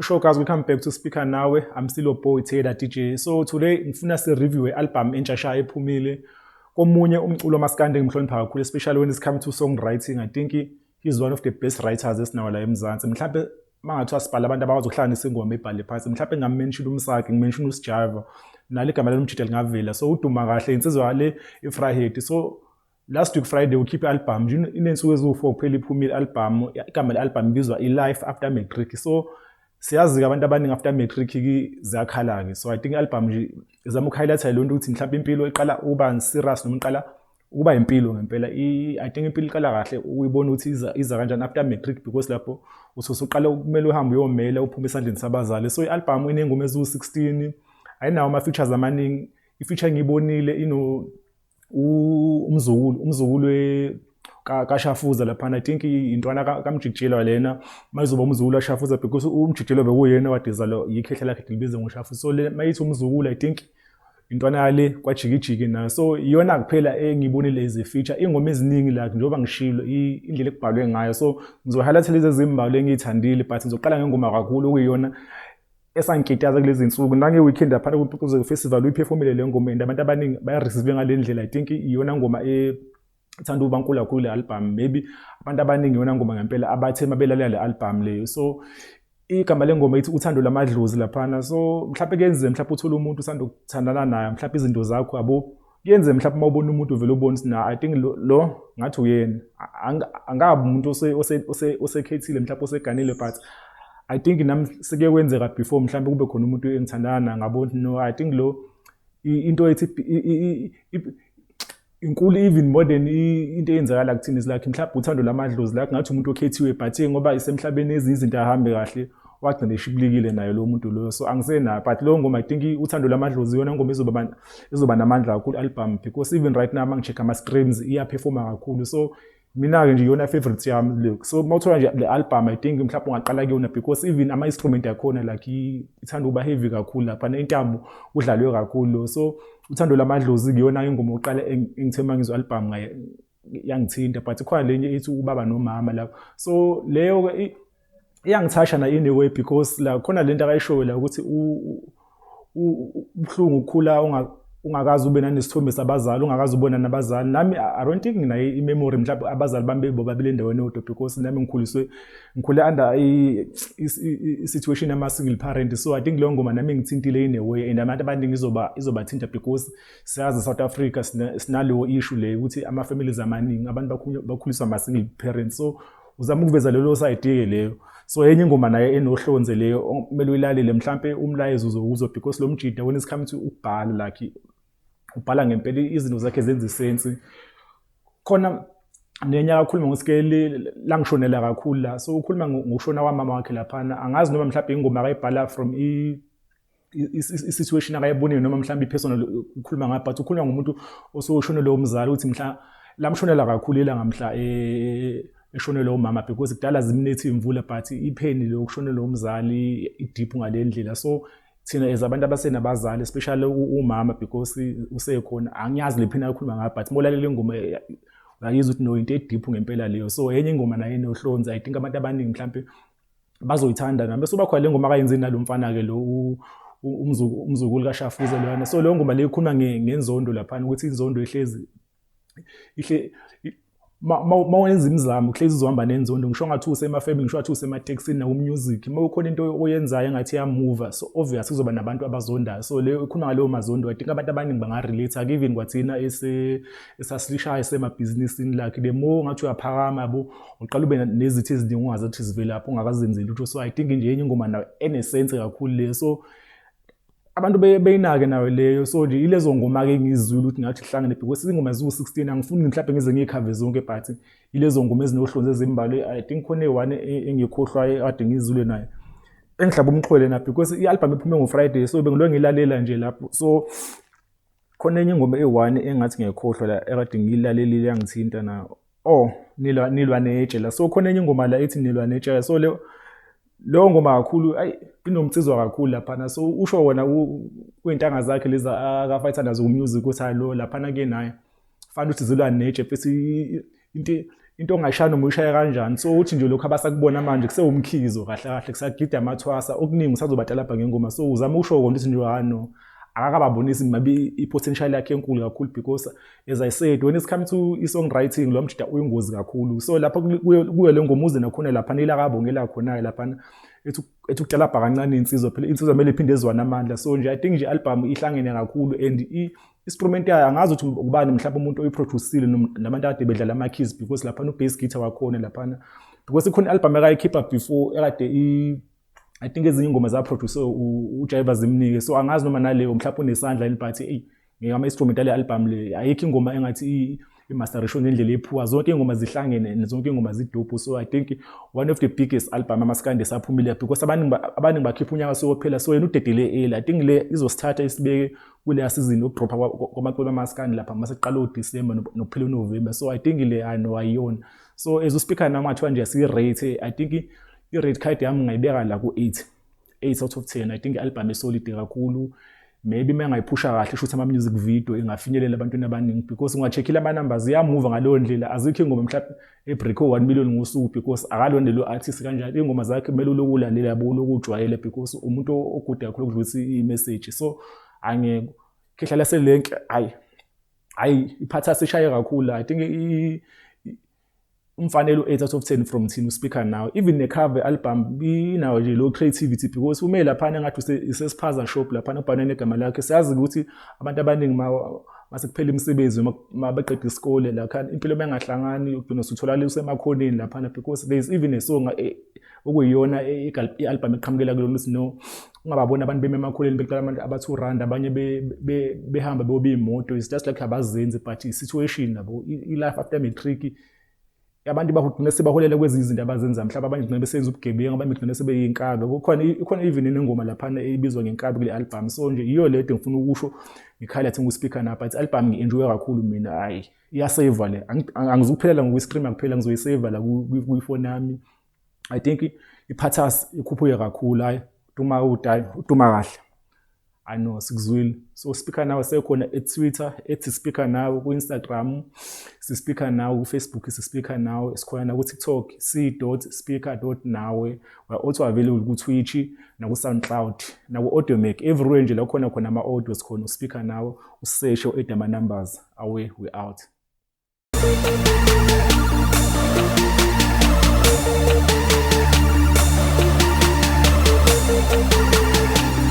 Sho guys, welcome back to Speaker Nawe. I'm still your boy Taylor DJ. So today ngifuna si review i-album entsha sha ephumile komunye umculo maskandi engimhlonipha kakhulu, especially when it comes to songwriting. I think he's one of the best writers esinawo la eMzansi. Mhlambe mangathiwa sibhala abantu abakwazi ukuhlanganisa ingoma ebhale phansi, mhlawumbe ngingammention uMsaki, ngimention uSjava, nalo igama lomjita lingavela. So uduma kahle insizwa le iFryhead. So last week Friday ukhiphe i-album nje, inensuku eziwu-4 kuphela iphumile i-album. Igama le-album ibizwa i-Life After Matric. So siyazi-ke abantu abaningi after matric ziyakhala-ke. So I think i-album nje izama ukuhighlighta leyo nto ukuthi mhlawumbe impilo iqala ukuba serious noma iqala ukuba impilo ngempela. I think impilo iqala kahle ukuyibona ukuthi iza kanjani after matric, because lapho usuqala kumele uhambe uyomela uphume esandleni sabazali. So i-album iney'ngoma eziwu-16, ayinawo ama-features amaningi. I-feature engiyibonile ino umzukulu kaShafuza laphana. I think intwana kaMjikijelwa lena mayizoba umzukulu kaShafuza, because uMjikijelwa bekuyena wadizalwa yikhehla lakhe libize ngoShafuza. So le mayithi umzukulu, I think intwana yale kwajikijiki nayo. So iyona kuphela engiyibonile as a feature. Iy'ngoma eziningi like njengoba ngishilo, indlela ekubhalwe ngayo. So ngizohighlight lezi ezimbalwa engiyithandile, but ngizoqala ngengoma kakhulu okuyiyona esangikitaza kulezi nsuku nange-weekend laphana kuMpucuzeko Festival. Uyiphefomile le ngoma and abantu abaningi bayareceive ngale ndlela. I think iyona ngoma ethanda ukuba nkulu kakhulu le album. Maybe abantu abaningi iyona ngoma ngempela abathe uma belalela le album leyo. So igama lengoma ithi Uthando Lamadlozi laphana. So mhlawumbe kuyenzeka mhlawumbe uthole umuntu usanda ukuthandana naye, mhlawumbe izinto zakho yabo kuyenzeka mhlawumbe uma ubona umuntu uvele ubone ukuthi na, I think lo ngathi uyena. Angabi umuntu osekhethile, mhlawumbe oseganile, but I think nami seke kwenzeka before mhlawumbe kube khona umuntu engithandana naye, ngabona ukuthi no, I think lo into ethi inkulu even more than into eyenzakala kuthina is like mhlawumbe uthando lamadlozi, like ngathi umuntu okhethiwe, but ngoba isemhlabeni ezinye izinto ahambe kahle, wagcina eshibilikile naye lo muntu loyo. So angisenayo, but leyo ngoma, I think Uthando Lamadlozi iyona ngoma ezoba namandla kakhulu album, because even right now mangi-check ama-streams iyaphefoma kakhulu. So mina-ke nje iyona favorite yami le. So uma uthola nje le album, I think mhlawumbe ungaqala kuyona, because even ama-instrument akhona like ithanda ukuba heavy kakhulu laphana, intambo kudlalwe kakhulu. So Uthando Lamadlozi kuyona ingoma yokuqala engithe uma ngizwa album yangithinta, but khona lenye ethi Ubaba Nomama lapho. So leyo-ke iyangithasha na in a way, because la khona lento akayishoyo la ukuthi ubuhlungu ukukhula ungakaze ube nanesithombe sabazali, ungakaze ubona nabazali. Nami I don't think nginayo i-memory mhlawumbe abazali bami bebobabili endaweni eyodwa, because nami ngikhuliswe, ngikhule under i-situation yama-single parent. So I think leyo ngoma nami ngithintile in a way, and abantu abaningi izobathinta, because siyazi South Africa sinaleyo issue leyo ukuthi ama-families amaningi abantu bakhuliswa ama-single parents. So uzama ukuveza lelo side-ke leyo. So enye ingoma naye enohlonze leyo kumele uyilalele, mhlampe umlayezo uzowuzwa, because lo mjida when it's come to ukubhala, like ubhala ngempela, izinto zakhe zenza isense. Khona nenye akakhuluma ngosikeli langishonela kakhulu la. So ukhuluma ngokushona kwamama wakhe laphana. Angazi noma mhlawumbe ingoma akayibhala from i-situation akayibonile noma mhlawumbe i-personal ukhuluma ngayo, but ukhuluma ngomuntu ososhonelwe umzali, ukuthi mhla lamshonela kakhulu ilanga mhla eshonelwe umama, because kudala zimnethi imvula, but ipain lokushonelwa umzali i-deep ngale ndlela. So thina as abantu abasenabazali, especially umama, because usekhona, angiyazi le pain akhuluma ngayo, but molalela ingoma uyayizwa ukuthi no, into e-deep ngempela leyo. So enye ingoma naye enohlonze, I think abantu abaningi mhlambe bazoyithanda nami. Bese uba khona le ngoma akayenzi nalo mfana-ke lo umzukulu kaShafuza loyana. So leyo ngoma leyo ikhuluma ngenzondo laphana, ukuthi inzondo ihlezi ihle ma wenza imizamo kuhlezi izohamba nenzondo. Ngisho ngathi usemafemini, ngisho ngathi usematekisini, naku-music, uma kukhona into oyenzayo engathi iyamuva, so obvious kuzoba nabantu abazondayo. So leyo ikhuluma ngaleyo mazondo. I think abantu abaningi bangarelate, even kwathina esasilishayo esemabhizinisini, like the more ngathi uyaphakama yabo, uqala ube nezithi eziningi ungazi ukuthi zivelaphi, ungakazenzeli lutho. So I think nje enye ingoma nayo enesense kakhulu leyo, so abantu beyinake nayo leyo. So nje ilezo ngoma-ke engizwile ukuthi ngathi hlangene, because izingoma ziwu-16, angifuni mhlawumbe ngize ngiyikhave zonke, but ilezo ngoma ezinohlonze ezimbalwa. I think khona eyi-one engikhohlwayo kade ngizwile nayo engihlaba umxhwele na, because i-album iphume ngo-Friday, so bengilokhu ngilalela nje lapho. So khona enye ingoma eyi-one engathi ngiyayikhohlwa la ekade ngiyilalelile yangithinta na. Oh, Nilwa Netshe la. So khona enye ingoma la ethi Nilwa Netshe. So leyo ngoma kakhulu ayi inomsizwa kakhulu laphana. So usho wona kwey'ntanga zakhe lezi akafayitha nazo ku-music ukuthi hayi lo laphana ke naye fanele ukuthi zilwa netshe futhi into Into ongayishaya noma uyishaya kanjani. So uthi nje lokhu abasakubona manje kusewumkhizo kahle kahle, kusagida amathwasa okuningi, usazobatalabha ngengoma. So uzama ukusho kona ukuthi nje hano akakababonisi maybe i-potential yakhe enkulu kakhulu, because as I said, when it's come to i-songwriting, lo mjida uyingozi kakhulu. So lapho kuyo le ngoma uze nakhona laphana ilakabongela khona laphana, ethi ukutalabha kancane insizwa, phela insizwa kumele iphinde ezwane amandla. So nje I think nje i-album ihlangene kakhulu, and i-instrument yayo angazi ukuthi ubani mhlawumbe umuntu oyiproducile nabantu akade bedlala ama-keys, because laphana u-bass guitar wakhona laphana, because ikhona i-album ekayikhipha before ekade I think ezinye ingoma zaproduce uJaiva Zimnike. So angazi noma naleyo mhlawumbe unesandla yini, but eyi, ngama-instrument ale album le, ayikho ingoma engathi imasterisho ngendlela ephuwa. Zonke iy'ngoma zihlangene, zonke iy'ngoma zidope. So I think one of the biggest album amaskandi esaphumile, because abaningi bakhipha unyaka sowophela, so yena udedele early. I think le izosithatha isibeke kuleya season yokudropha kwamacwebe amaskandi lapha mase kuqala uDisemba nokuphela uNovember. So I think le ano ayiyona. So as uspeaker nami ngathiwa nje asiyi-rate, I think i-rate card yami ngayibeka la ku-8, 8 out of 10. I think i-album esolid kakhulu. Maybe uma engayiphusha kahle, shutha ama-music video, ingafinyelela ebantwini abaningi, because unga-check-ile ama-numbers iyamuva ngaleyo ndlela. Azikho iy'ngoma mhlawumbe ebreak 1 million ngosuku, because akalona lo artist kanjalo. Iy'ngoma zakhe kumele uloku ulalela, yabo, uloku ujwayele, because umuntu ogude kakhulu ukudlulisa i-message. So angeke khehla laselenke, hayi hayi, iphatha sishaye kakhulu. I think umfanele u-8 out of 10 from thina uspeaker now. Even ne-cover album inawo nje lo creativity, because ume laphana engathi isespaza shop laphana, ubhalwe negama lakhe. Siyazi ukuthi abantu abaningi mase kuphela imisebenzi uma beqeda isikole laphana, impilo mengahlangani, ugcina usutholakala usemakhoneni laphana, because there is even a song okuyiyona i-album eqhamukela kulona ukuthi no, ungababona abantu beme emakhoneni becala abantu abathi rand, abanye behamba beyoba iy'moto. It's just like abazenzi, but i-situation yabo, i-life after matric, abantu bagcina sebaholela kwezinye izinto abazenza. Mhlawumbe abanye gcina besenza ubugebengu, abanye gcina sebeyinkabi. Kukhona, ikhona even nengoma laphana ebizwa ngenkabi kule album. So nje iyo lento ngifuna ukusho ngikhala nguspeaker na, but album ngi-enjoy kakhulu mina. Hayi, iyaseva le, angizukuphelela ngokuyistreama kuphela, ngizoyiseva la kwifoni yami. I think iphathas ikhuphuke kakhulu. Hayi, duma udayi uduma kahle. I know sikuzwile. So speaker nawe sekhona eTwitter ethi speaker nawe, ku-Instagram si-speaker nawe, ku-Facebook si-speaker nawe, sikhona naku-TikTok c.speaker.nawe. We are also available ku-Twitch naku-SoundCloud naku-Audiomack, everywhere nje la khona khona ama-audio sikhona uspeaker nawe. Useshe u-add ama-numbers away, we out. Thank you.